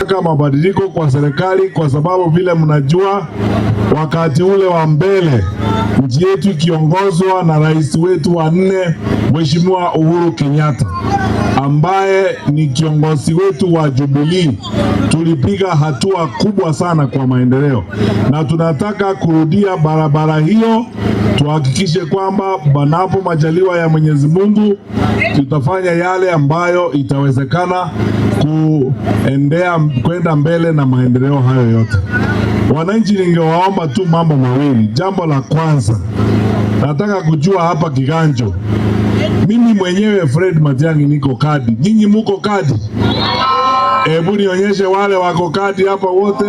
Tunataka mabadiliko kwa serikali kwa sababu vile mnajua, wakati ule wa mbele nchi yetu ikiongozwa na rais wetu wa nne, Mheshimiwa Uhuru Kenyatta, ambaye ni kiongozi wetu wa Jubilee, tulipiga hatua kubwa sana kwa maendeleo, na tunataka kurudia barabara hiyo, tuhakikishe kwamba panapo majaliwa ya Mwenyezi Mungu tutafanya yale ambayo itawezekana kuendea kwenda mbele na maendeleo hayo yote. Wananchi, ningewaomba tu mambo mawili. Jambo la kwanza, nataka kujua hapa Kiganjo, mimi mwenyewe Fred Matiang'i niko kadi, nyinyi muko kadi? Hebu nionyeshe wale wako kadi hapa wote.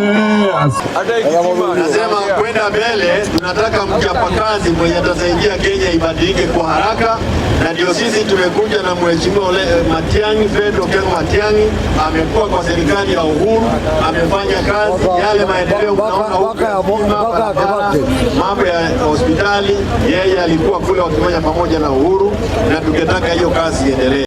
Nasema kwenda mbele, tunataka mchapakazi mwenye atasaidia Kenya ibadilike kwa haraka, na ndio sisi tumekuja na Mheshimiwa Matiang'i, Fred Okengo Matiang'i. Amekuwa kwa serikali ya Uhuru, amefanya kazi yale maendeleo mnaona huku, barabara, mambo ya hospitali, yeye alikuwa kule wakifanya pamoja na Uhuru, na tukitaka hiyo kazi iendelee.